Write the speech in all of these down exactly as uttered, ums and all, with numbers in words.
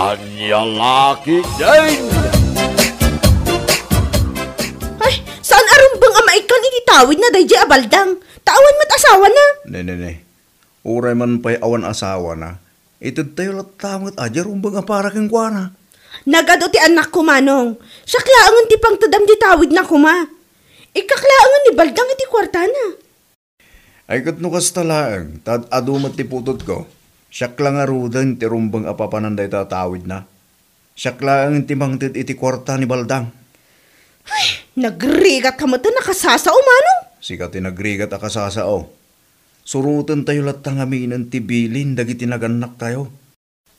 Ania la ketdin? Ay, saan a rumbeng a maikkan iti tawidna daydiay a Baldang? Ta awan met asawana. Ne, ne, ne. Uray man pay awan asawana, itedtayo latta met a diay rumbeng a para kenkuana. Nagadu ti annakko, Manong. Siak laengen ti pangtedam diay tawidna koma. Ikkak laengen ni Baldang iti kuartana. Ay, ket no kasta laeng, ta ad-adu met ti putotko, siak la ngaruden ti rumbeng a papanan dayta a tawidna. Siak laeng ti mangted iti kuarta ni Baldang. Ay, nagrigat ka met a nakasasao, Manong? Sika ti nagrigat a kasasao. Surotentayo latta ngaminen ti bilin dagiti nagannaktayo.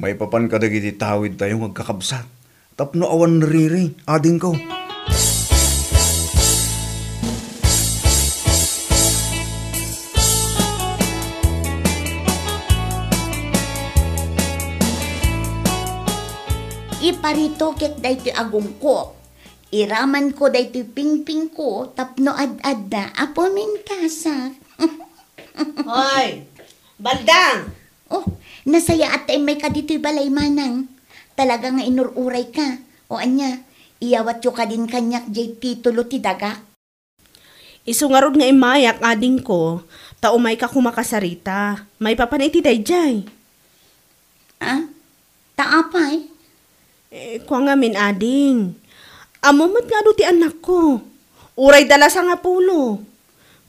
Maipapan kadagiti tawidtayo nga agkakabsat tapno awan nariri, adingko. Iparito ket daytoy agongko. Iramanko daytoy pingpingko tapno ad-adda a pumintasak. Hoy, Baldang! Oh, nasayaat ta immay ka ditoy balay, Manang. Talaga nga inur-urayka. O ania, iyawatyo kadin kaniak diay titulo ti dagak. Isu ngarud nga immayak, adingko, ta umayka koma kasarita. Maipapan iti daydiay. Ah? Ta apay? Eh, kua ngamin, ading. Ammom met nga adu ti annakko. Uray da la sangapulo.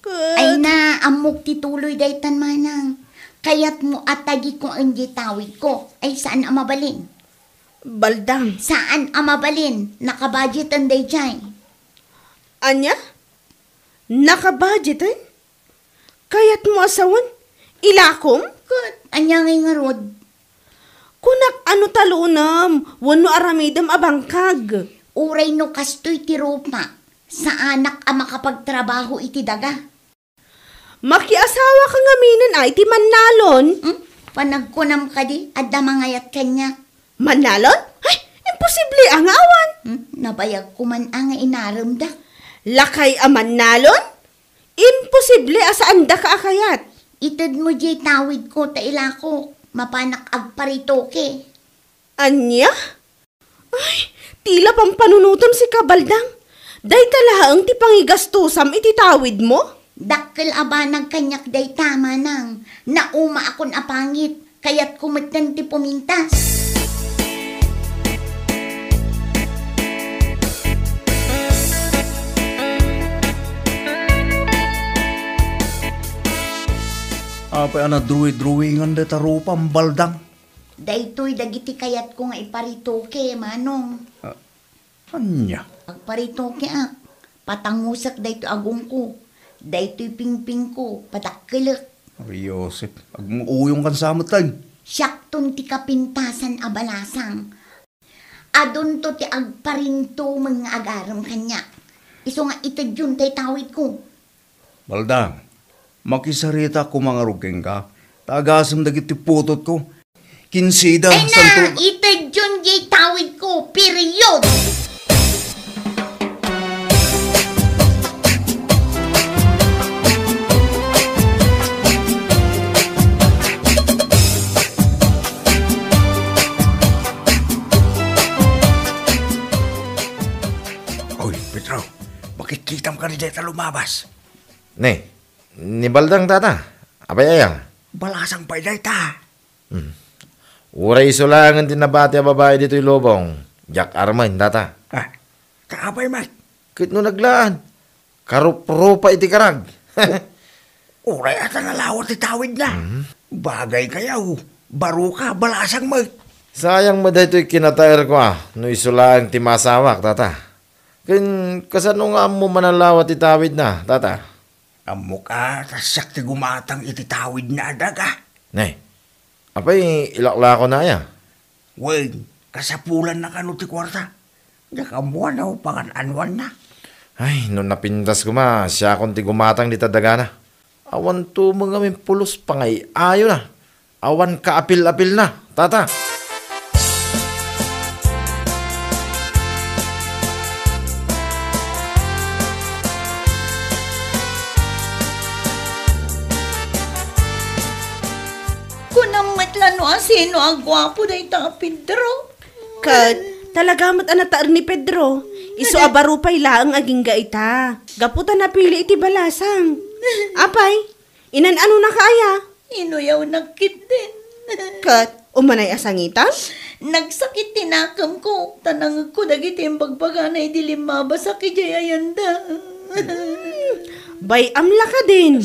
Ket Ay na, ammok ti tuloy daytan, Manang. Kayatmo a tagikuen diay tawidko. Ay, saan a mabalin? Baldang. Saan a mabalin? Nakabudgeten daydiay. Ania? Nakabudgeten? Kayatmo a sawen? Ilakom? Ket ania ngay ngarud? Kunak a no talunem wenno aramidem a bangkag. Uray no kastoy ti rupak, saanak a makapagtrabaho iti daga. Makiasawaka ngaminen a iti mannalon? Hmm? Panagkunam kadi, adda mangayat kaniak. Mannalon? Ay, imposible a nga awan. Hmm? Nabayag ko man a nga inaremda. Lakay a mannalon? Imposible a saandaka a kayat. Itedmo diay tawidko ta ilako. Mapanak agparitoke. Ania? Ay, tila pampanunotem sika, Baldang. Dayta laeng ti pangigastusam iti tawidmo? Dakkel a banag kaniak dayta, Manang. Naumaakon a pangit. Kayatko metten ti pumintas. Apay a nadruwi-druwingan dayta rupam, Baldang? Daytoy dagiti kayatko nga iparitoke, Manong. Ah, ania? Agparitokeak. Patangusek daytoy agongko. Daytoy pingpingko, padakkelek. Ay, Joseph, agmuuyongkan sa met, ay. Siakton ti kapintasan a balasang. Adunto ti agparintumeng nga agarem kaniak. Isu nga itedyon tay tawidko. Baldang, makisarita koma ngarud kenka, ta agasem dagiti putotko. Kinsida, Ay na, santo- itedyon diay tawidko, period! Oy, Pedro, makitkitam kadi dayta lumabas. Ne, ni Baldang, tata. Apay aya? Balasang pay dayta. Hmm. Uray isu laengen ti nabati a babai ditoy lubong. Diak armen, tata. Ah, ta apay met? Ket no naglaan, karuprupa iti karag. Uray a ta nalawat ti tawidna. Mhm. Bagay kayaw, baro ka, balasang met. Sayang met daytoy kinataerko a, no isu laeng ti masawak, tata. Ken kasano nga ammom a nalawat ti tawidna, tata? Ammok a ta siak ti gumatang iti tawidna a daga. Nay, apay ilaklakona aya? Wen, kasapulanna kano ti kuarta. Diak ammo no pangan-anoanna. Ay, no napintas koma, siakon ti gumatang dita dagana. Awan tumeng a mimpulos pangay-ayona. Awan kaapil-apilna, tata. Kunam met la no asino a guapo dayta a Pedro. Ket talaga met a nataer ni Pedro. Isu a baro pay laeng agingga ita. Gapu ta napili iti balasang. Apay, inan-anonaka aya? Inuyawnak ketdin. Ket umanay a sangitan? Nagsakit ti nakemko, ta nangegko dagiti imbagbagana idi limmabasak idiay ayanda. Hmm, bay-am la kadin.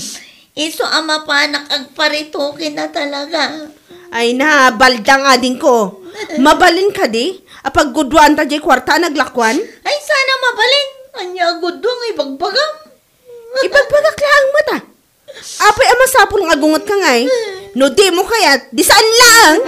Isu a mapanak agparitoken a talaga. Ay na, baldang adingko. Mabalin kadi a paggudwaanta diay kuarta a naglakuan? Ay, sana mabalin. Ania a gudua nga ibagbagam? Ibagbagak laeng met a. Apay a masapul nga agungetka ngay? No dimo kayat, di saan laeng.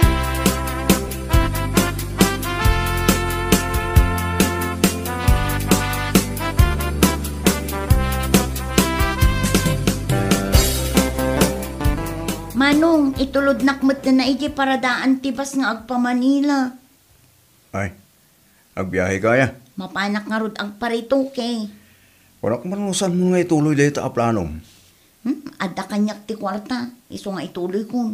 Manong, itulodnak met na iti paradaan ti bus nga agpa-Manila. Ay, agbiaheka aya? Mapanak ngarud agparitoke. Kunak man no saanmo nga ituloy dayta a planom. Hmm, adda kaniak ti kuarta, isu nga ituloykon.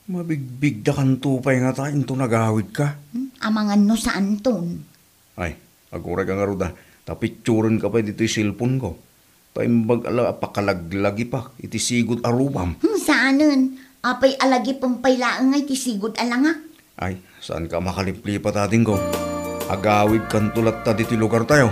Mabigbigdakanto pay ngata inton agawidka? Hmm, amangan no saanton. Ay, agurayka ngarud a, ta picturenka pay ditoy cellphoneko. Ta imbag a la a pakalaglagipak iti sigud a rubam. Hmm, saanen. Apay a lagipem pay laeng nga iti sigud a langak? Ay, saanka a makaliplipat, adingko. Agawidkanto latta ditoy lugartayo.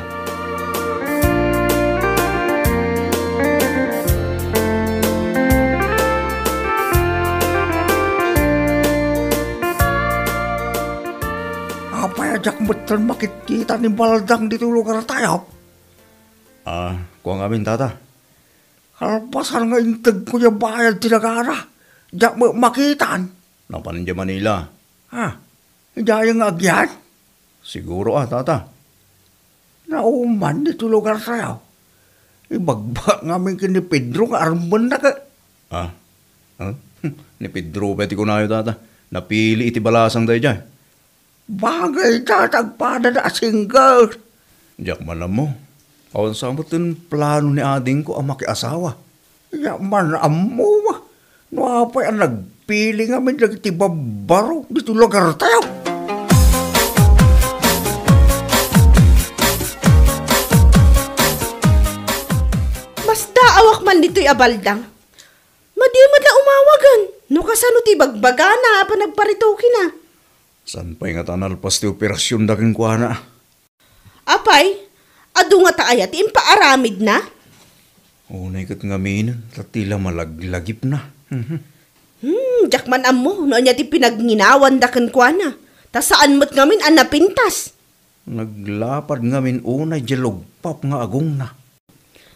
Apay a diak metten makitkita ni Baldang ditoy lugartayo? Ah, kua ngamin, tata. Kalpasan nga integko diay bayad ti nagana, diak met makitan. Napan idiay Manila. Ah, idiay nga agyan? Siguro a, tata. Nauman ditoy lugartayo. Ibagbagak ngamin ken ni Pedro nga armennak. Ah? Huh? Ni Pedro pay ti kunayo, tata. Napili iti balasang daydiay. Bagay ta, ta agpadana a single. Diak man ammo. Awan sa metten plano ni adingko a makiasawa. Diak man ammo. No apay a nagpili ngamin dagiti babbaro ditoy lugartayo. Masdaawak man ditoy a Baldang. Madi met la umawagen no kasano ti ibagbagana a panagparitokena. Saan pay ngata a nalpas ti operasionda kenkuana? Apay, adu ngata aya ti impaaramidna? Unay ket ngaminen, ta ti la malaglagipna. Mhm. Hmm, diak man ammo no ania ti pinagnginaawanda kenkuana, ta saan met ngamin a napintas. Naglapad ngamin unay diay lugpap nga agongna.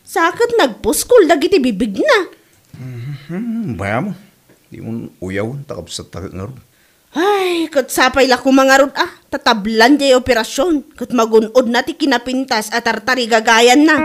Sa ket nagpuskol dagiti bibigna. Mhm, bayam. Dimon uyawen ta kabsatta ket ngarud. Ay, ket sapay la koma ngarud a, ta tablan diay operasion, ket magun-odna ti kinapintas a tartarigagayanna.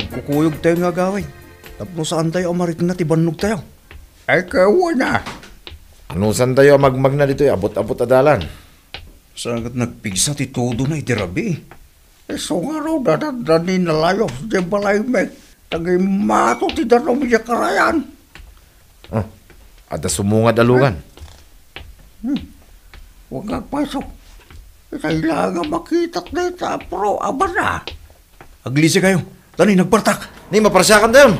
Agkukuyogtayo nga agawid tapno saantayo a marikna ti bannogtayo. Ay, kawana. Anusantayo a magmagna ditoy abut-abut a dalan? Sa ket nagpigsa ti tudona iti rabii. Isu ngarud a dandan ni nalayos diay balaymi, ta gimmato ti danum idiay karayan. Oh, adda sumungad a lugan. Hmm. Huwag agpayso. Itay la nga makitak dayta a puro abana. Aglisikayo. Tani, nagpartak. Ni, maparsiakantayon.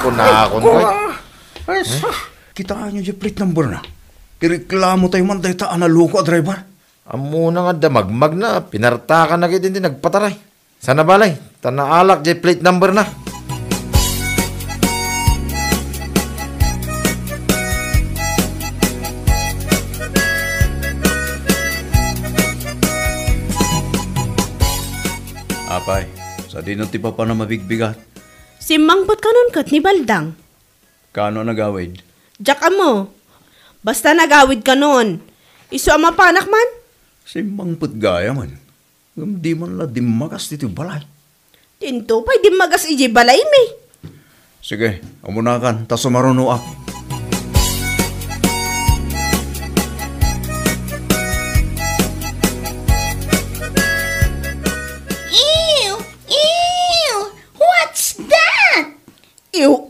Kunakon, koy. Ay, sus. Kitaenyo diay plate number na. Ireklamotayo man dayta a naloko a driver. Ammona nga adda magmagna, pinartakanna ket iti nagpataray. Sana balay, ta naalak diay plate number na. Apay, sadino ti papanam a bigbigat? Simmangpet kanon ket ni Baldang. Kaano a nagawid? Diak ammo. Basta nagawid kanon. Isu a mapanak man? Simmangpet gayam. Ngem di man la dimmagas ditoy balay. Dinto pay dimmagas idiay balaymi. Sige, umunakan, ta sumarunoak.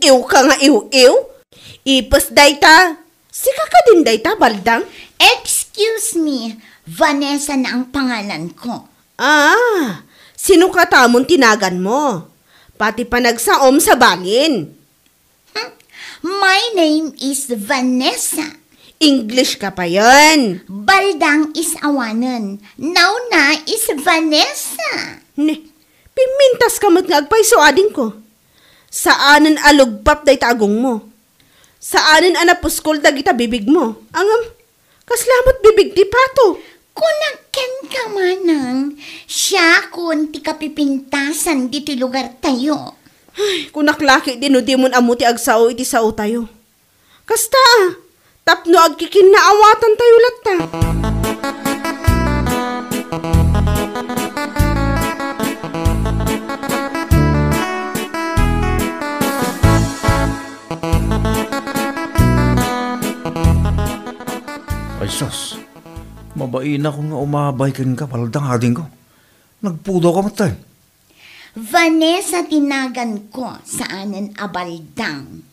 iw-iw ka nga iw-iw? Ipes dayta. Sika kadin dayta, Baldang? Excuse me, Vanessa na ang pangalan ko. Ah, sino katamon tinagan mo? Pati panagsaom sa balin. Hmm, my name is Vanessa. English ka pa yan. Baldang is awanen. Now na is Vanessa. Ne, pimintas ka met nga agpayso, adingko. Saanen a lugpap dayta agongmo. Saanen a napuskol dagita bibigmo. Ngem, kasla met bibig ti pato. Kunak kenka, manang, siakon ti kapipintasan ditoy lugartayo. Ay, kunak la ketdi no dimon ammo ti agsao iti saotayo. Kasta, a, tapno agkikinnaawatantayo latta. Ay sus, mabainak nga umabay kenka, Baldang, adingko. Nagpudaw ka met, ay. Vanessa tinagan ko, saanen a Baldang.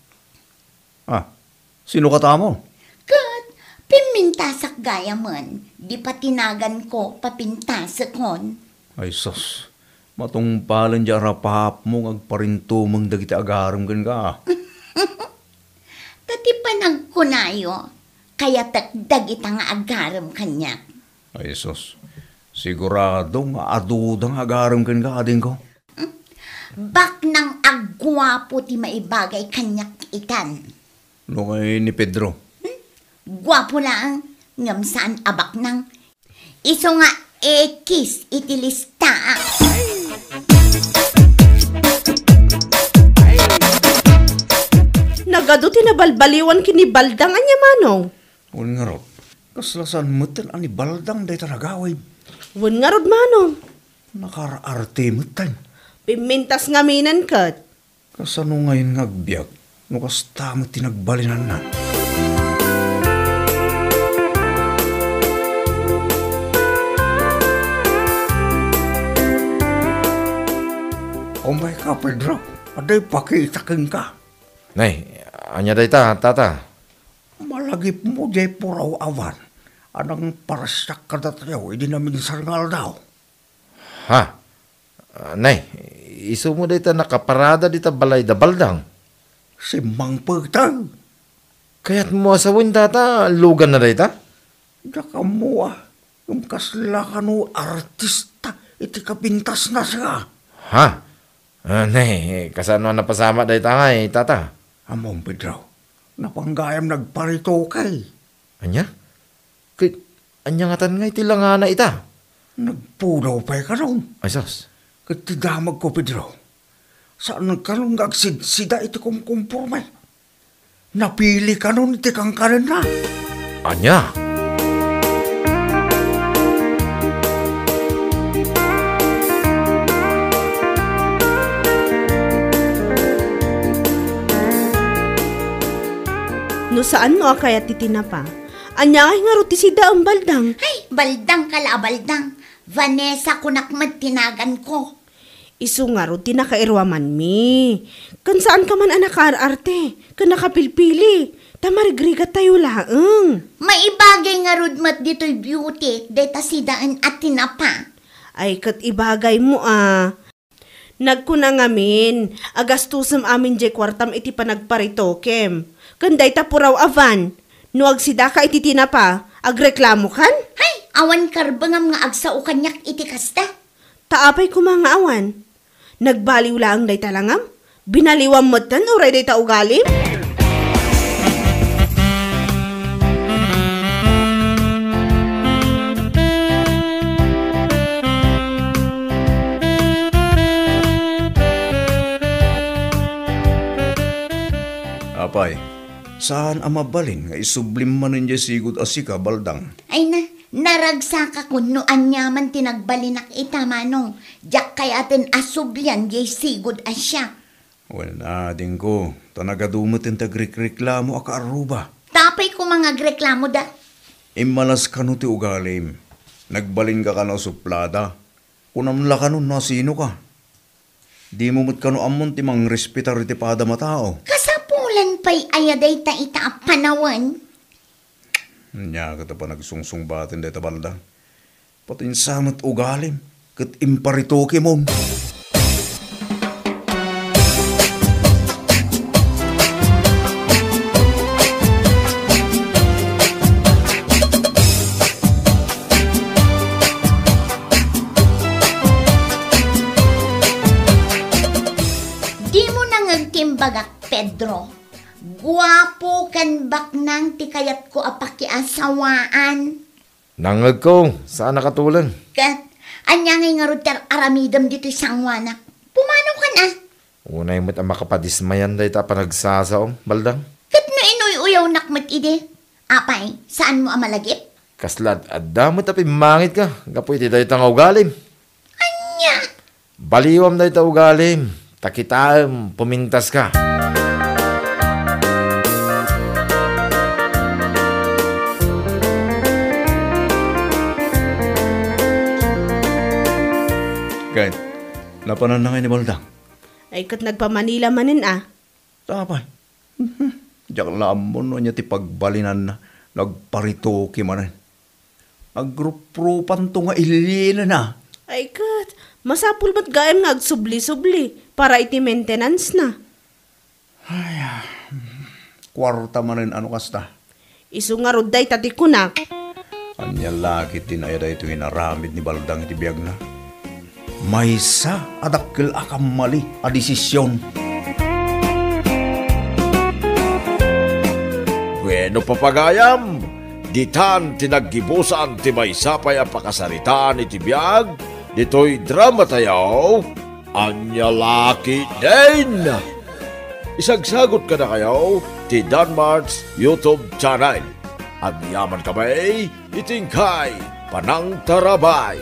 Ah, sino katamon? Ket, pimmintasak gayamen, di patinagan ko, papintasekon. Ay sus, matungpalen di arapaapmo nga agparintumeng dagiti agarem kenka. Ta ti panagkunayo, kayatek dagita nga agarem kaniak. Ay sus, sigurado nga aduda nga agarem kenka, adingko. Baknang a guapo ti maibagay kaniak itan. No kay ni Pedro? Hmm? Guapo laeng, ngem saan a baknang. Isu nga ekis iti listaak. Nagadu ti nabalbaliwan ken ni Baldang, ania, manong? Wen ngarud, kasla saan metten a ni Baldang dayta nagawid. Wen ngarud, manong. Nakaar-arte metten. Pimmintas ngamin ket. Kasano ngayen nga agbiag no kasta met ti nagbalinanna? Umayka, Pedro. Adda ipakita kenka. Nay, ania dayta, tata? Malagipmo diay puraw a van a nangparsiak kadatayo idi naminsan nga aldaw. Ha? Ah, nay, isumo dayta nakaparada dita balay da Baldang? Simmangpet. Kayatmo a sawen, tata, luganna dayta? Diak ammo a, ngem kasla kano artista iti kapintasna, sika. Ha? Ah, nay, kasano a napasamak dayta ngay, tata? Ammom, Pedro, napan gayam nagparetoke. Ania? Ket ania ngatan ngay ti langana ita? Nagpudaw pay kanon. Ay sus. Ket ti damagko, Pedro, saan kanon nga agsidsida iti kumkumporme. Napili kanon iti kankanenna. Ania? No saanmo a kayat ti tinapa, ania ngay ngarud ti sidaem, Baldang? Ay, Baldang ka la a Baldang. Vanessa kunak met ti naganko. Isu ngarud ti nakairuamanmi. Ken saanka man a nakaar-arte ken nakapilpili, ta marigrigattayo laeng. Maibagay ngarud met ditoy beauty dayta sidaen a tinapa. Ay, ket ibagaymo a. Nagkuna ngamin a gastosem amin diay kuartam iti panagparetokem ken dayta puraw a van. No agsidaka iti tinapa, agreklamokan? Hay, awan karbengam nga agsao kaniak iti kasta. Ta apay koma nga awan? Nagbaliw laeng dayta langam? Binaliwam metten uray dayta ugalim? Apay, saan a mabalin nga isublim manen diay sigud a sika, Baldang? Ay na, naragsakakon no aniaman ti nagbalinak ita, Manong. Diak kayaten a sublian diay sigud a siak. Wen, adingko, ta nagadu met ti agrikreklamo a kaarruba. Ta apay koma nga agreklamoda? Immalas kano ti ugalim. Nagbalinka kano a suplada. Kunam la kano no asinoka. Dimo met kano ammon ti mangrespetar iti padam a tao. Kas Pay aya dayta ita a panawen? Ania ket a panagsungsungbaten dayta, Baldang? Pati sa met ugalim ket imparitokemon. Dimo nangeg ti imbagak, Pedro. Guapo ken baknang ti kayatko a pakiasawaan. Nangegko, saan a katuleng. Ket, ania ngay ngarud ti ar-aramidem ditoy sangoanak? Pumanokan a. Unay met a makapadismayan dayta a panagsasaom, Baldang. Ket no inuy-uyawnak met idi, apay, saanmo a malagip? Kasla ad-adda met a pimmangitka gapu iti dayta nga ugalim. Ania? Baliwam dayta ugalim, ta kitaem, pumintaska. Ket, napananna ngay ni Baldang? Ay, ket nagpa-Manila manen a. Apay, diak la ammo no ania ti pagbalinanna, nagparitoke manen. Agruprupanto nga ilinena. Ay ket, masapul met gayam nga agsubli-subli para iti maintenance na. Ay, ah, kuarta manen a no kasta. Isu ngarud dayta ti kunak. Ania la ketdi aya daytoy inaramid ni Baldang iti biagna? Maysa a dakkel a kammali a desisyon. Bueno, papagayam, ditan ti naggibusan ti maysa pay a pakasaritaan iti biag ditoy drama tayo, Ania la ketdin. Isagsagot kadakayo ti Danmart's YouTube channel. Agyaman kami iti inkay panangtarabay.